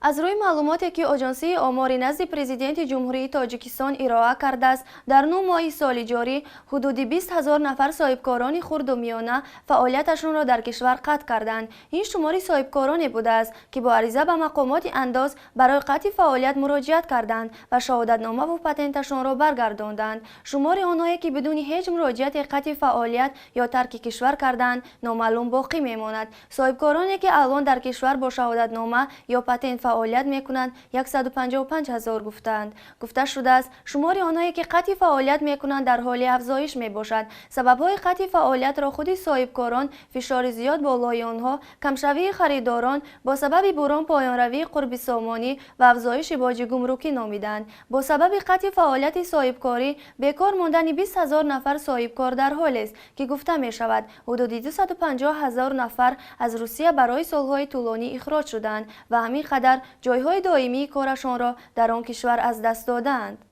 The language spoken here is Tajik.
Аз рӯи маълумоте, ки Оҷонсии омори назди Президенти Ҷумҳурии Тоҷикистон ироа кардааст, дар 9 моҳи соли ҷорӣ ҳудуди 20 000 нафар соҳибкорони хурду миёна фаъолияташонро дар кишвар қатъ карданд. Ин шумори соҳибкороне будааст, ки бо ариза ба мақомоти андоз барои қатъи фаъолият муроҷиат карданд ва шаҳодатномаву патенташонро баргардонданд. Шумори онҳое, ки бидуни ҳеҷ муроҷиате қатъи фаъолият ё тарки кишвар карданд, номаълум боқӣ мемонад. Соҳибкороне, ки алон дар кишвар бо шаҳодатнома ё патент фаъолият мекунанд, 155 ҳазор гуфтаанд. Гуфта шудааст, шумори онҳое, ки қатъи фаъолият мекунанд, дар ҳоли афзоиш мебошад. Сабабҳои қатъи фаъолиятро худи соҳибкорон фишори зиёд болои онҳо, камшавии харидорон бо сабаби бурон, поёнравии қурби сомонӣ ва афзоиши боҷи гумрукӣ номиданд. Бо сабаби қатъи фаъолияти соҳибкорӣ бекор мондани 20 000 нафар соҳибкор дар ҳолест, ки гуфта мешавад, ҳудуди 250 ҳазор нафар аз Русия барои солҳои тӯлонӣ ихроҷ шуданд ва ҳамин қадар ҷойҳои доимии корашонро дар он кишвар аз даст додаанд.